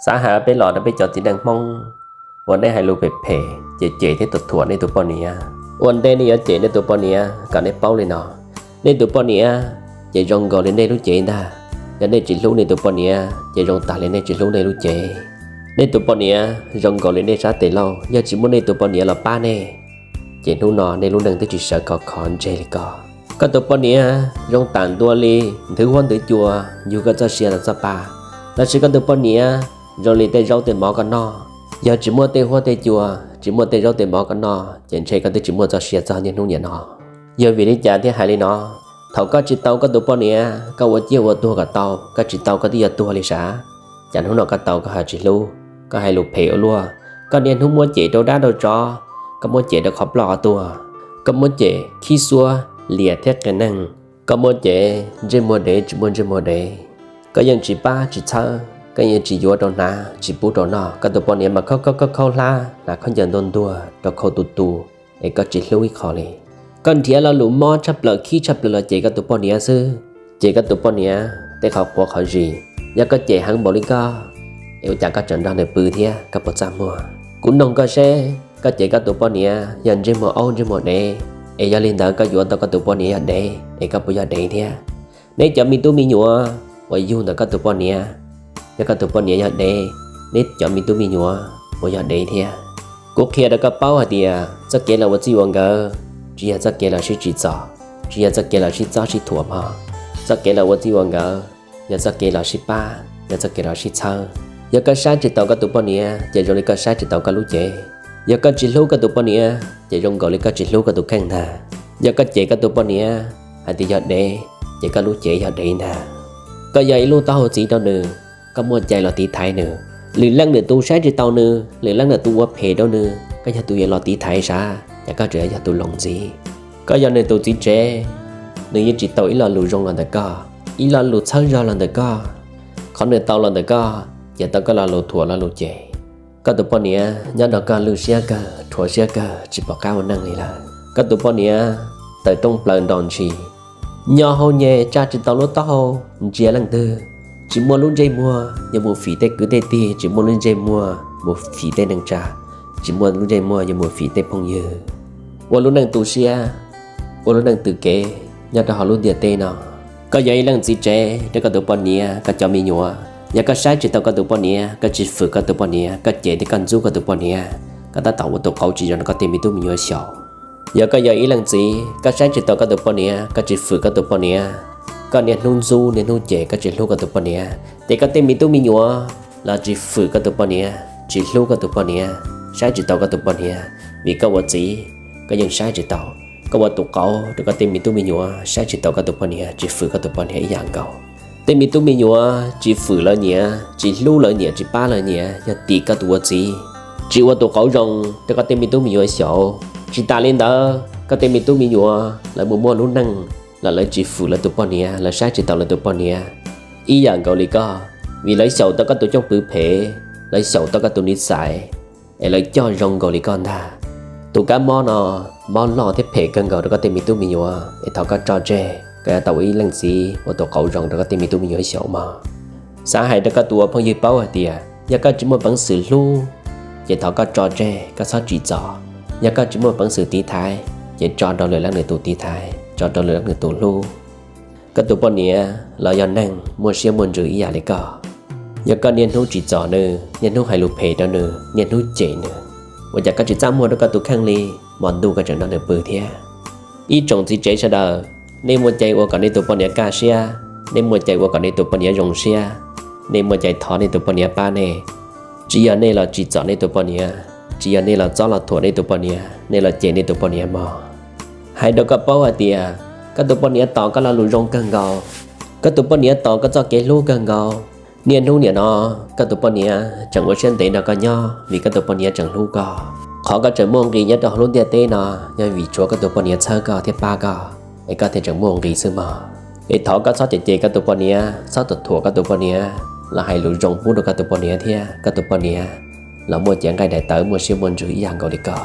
Xav hais peb los rau peb cov txiv neej Hmoob, uas nej hais lus phem phem, cem cem thiab thuam thuam nej tus poj niam. Ua ntej nej yuav cem nej tus poj niam kom nej paub li no: nej tus poj niam ces zoo nkaus li nej lub cev ntag. Yog nej tsis hlub nej tus poj niam ces zoo tas li nej tsis hlub nej lub cev. Nej tus poj niam zoo nkaus li nej sab tes lauj, yog tsis muaj nej tus poj niam los pab nej, ces hnub no nej lub neej twb tsis sawv khov kho ntseg li ko. Koj tus poj niam zoo tam ntua li nthwv huab nthwv cua, yug koj txoj sia los txoj pa, los sis koj tus poj niam zoo li tej zaub tej mov koj noj. Yog tsis muaj tej huab tej cua, tsis muaj tej zaub tej mov koj noj, ces ntshe koj twb tsis muaj txoj sia txog niaj hnub niam no. Yog vim li cas thiaj hais li no? Thaum koj tsis tau koj tus poj niam, koj ua ciaj ua tuag kom tau, koj tsis tau koj twb yuav tuag li sav. Cas hnub no koj tau koj ho tsis hlub, koj hais lus phem ua luaj, koj niaj hnub muab cem rau dab rau tsov, koj muab cem rau qhov ploj qhov tuag, koj muab cem khib xuab liam thiab qias neeg, koj muab cem ntsej muag dev tsis muaj ntsej muag dev. Koj yeej tsis pab tsis txhawb, koj yeej tsis yuav rau hnav tsis pub rau noj, koj tus poj niam mas khaub khaub khaub hlab, hnav khaub ncaws ntuag ntuag rau khau tu tu, es koj tsis hlub ib qho li. Koj nrhiav lo lus mob tshaj plaws khib tshaj plaws los cem koj tus poj niam xwb, cem koj tus poj niam tej qhov quav qhov zis. Yog koj cem heev npaum li koj, es ua cas koj tseem nrog nws pw thiab, koj puas txaj muag? Kuv noog koj seb, koj cem koj tus poj niam yog ntsej muag aub ntsej muag dev, es yog li ntawd koj yuav tau koj tus poj niam yog dev, es koj puas yog dev thiab? Neb cov me tub me nyuam uas yug ntawm koj tus poj niam, yog koj tus poj niam yog dev, neb cov me tub me nyuam puas yog dev thiab? Kuv qhia rau koj paub hais tias txoj kev los ua txij ua nkawm tsis yog txoj kev los sib tsim txom, tsis yog txoj kev los sib txob sib thuam mog. Txoj kev los ua txij ua nkawm yog txoj kev los sib pab, yog txoj kev los sib txhawb. Yog koj saib tsis taus koj tus poj niam ces zoo li koj saib tsis taus koj lub cev. Yog koj tsis hlub koj tus poj niam ces zoo nkaus li koj tsis hlub koj tus kheej ntag. Yog koj cem koj tus poj niam hais tias yog dev, ces koj lub cev yog dev ntag. Koj yog ib lub taub hau txiv rau nws, koj muaj cai los tiv thaiv nws. Lwm leej lwm tus saib tsis taus nws, lwm leej lwm tus ua phem rau nws, koj yog tus yuav los tiv thaiv sav, cas koj tseem yog tus loos ntxiv. Koj yog nws tus txiv tsev, nws yeej tsis tau ib lo lus zoo los ntawm koj, ib lo lus txhawb zog los ntawm koj. Qhov nws tau los ntawm koj ces tau koj lo lus thuam lo lus cem. Koj tus poj niam nyob nrog koj lwj siab kawg rhuav siab kawg tsis pom qab ua neej li lawm. Koj tus poj niam tawm rooj plaws nrog ntshis, nyo hau nyem tsa tsis tau lub taub hau ntsia leej twg, tsis muaj lub ntsej muag yuav mus fim tej kwv tej tij, tsis muaj lub ntsej muag mus fim tej neej tsa, tsis muaj lub ntsej muag yuav mus fim tej phooj ywg. Ua lub neej tu siab, ua lub neej tws kev nyob rau hauv lub ntiaj teb no. Koj yog ib leej txiv tsev rau koj tus poj niam, koj cov me nyuam. Yog koj saib tsis taus koj tus poj niam, koj tsis fwm koj tus poj niam, koj cem thiab koj ntxub koj tus poj niam, koj tab tom ua tus qauv tsis zoo rau koj tej me tub me nyuam xyaum. Yog koj yog ib leej txiv, koj saib tsis taus koj tus poj niam, koj tsis fwm koj tus poj niam, koj niaj hnub ntxub niaj hnub cem, koj tsis hlub koj tus poj niam, ces koj tej me tub me nyuam los tsis fwm koj tus poj niam, tsis hlub koj tus poj niam, saib tsis taus koj tus poj niam. Vim koj ua txiv, koj yeej saib tsis taus. Koj ua tus qauv rau koj tej me tub me nyuam, saib tsis taus koj tus poj niam, tsis fwm koj tus poj niam ib yam nkaus. Tej me tub me nyuam tsis fwm lawv niam, tsis hlub lawv niam, tsis pab lawv niam, yog tim koj tus ua txiv tsis ua tus qauv zoo rau koj tej me tub me nyuam xyaum. Tsis tas li ntawd, koj tej me tub me nyuam lawv mus muaj lub neej los lawv tsis fwm lawv tus poj niam, lawv saib tsis taus lawv tus poj niam ib yam nkaus li koj, vim lawv xyaum tau koj tus cwj pwm phem, lawv xyaum tau koj tus niv xais, es lawv coj zoo nkaus li koj ntag. Tus kab mob no, mob loj thiab phem kawg nkaus rau koj tej me tub me nyuam, es thov koj tso tseg, koj yuav tau ua ib leej txiv ua tus qauv zoo rau koj tej me tub me nyuam xyaum mog. Xav hais rau koj tus ua phooj ywg paub hais tias yog koj tsis muaj peev xwm hlub, ces thov koj tso tseg, koj txhob tsim txom. Yog koj tsis muaj peev xwm tiv thaiv, ces tso rau lwm leej lwm tus tiv thaiv, tso rau lwm leej lwm tus hlub. Koj tus poj niam los yog neeg muaj siab muaj ntsws ib yam li koj. Yog koj niaj hnub tsim txom nws, niaj hnub hais lus phem rau nws, niaj hnub cem nws, ua cas koj tsis txaj muag rau koj tus kheej li, hmo ntuj koj tseem nrog nws pw thiab? Ib tsoom txiv tsev sawv daws, nej muaj cai ua kom nej tus poj niam kaj siab, nej muaj cai ua kom nej tus poj niam zoo siab, nej muaj cai thov nej tus poj niam pab nej. Tsis yog nej los tsim txom nej tus poj niam, tsis yog nej los txob los thuam nej tus poj niam, nej los cem nej tus poj niam mog. Hais rau koj paub hais tias koj tus poj niam tos koj lo lus zoo kawg nkaus, koj tus poj niam tos koj txoj kev hlub kawg nkaus. Niaj hnub niam no, koj tus poj niam tseem ua siab ntev nrog koj nyob vim koj tus poj niam tseem hlub koj. Qhov koj tseem muaj nqis nyob rau hauv lub ntiaj teb no, yog vim tshuav koj tus poj niam txhawb koj thiab pab koj, es koj thiaj tseem muaj nqis xwb mog. Es thov koj txhob cem cem koj tus poj niam, txhob thuam thuam koj tus poj niam, los hais lus zoo pub rau koj tus poj niam thiab, koj tus poj niam los muaj cev nqaij daim tawv muaj siab muaj ntsws ib yam nkaus li koj.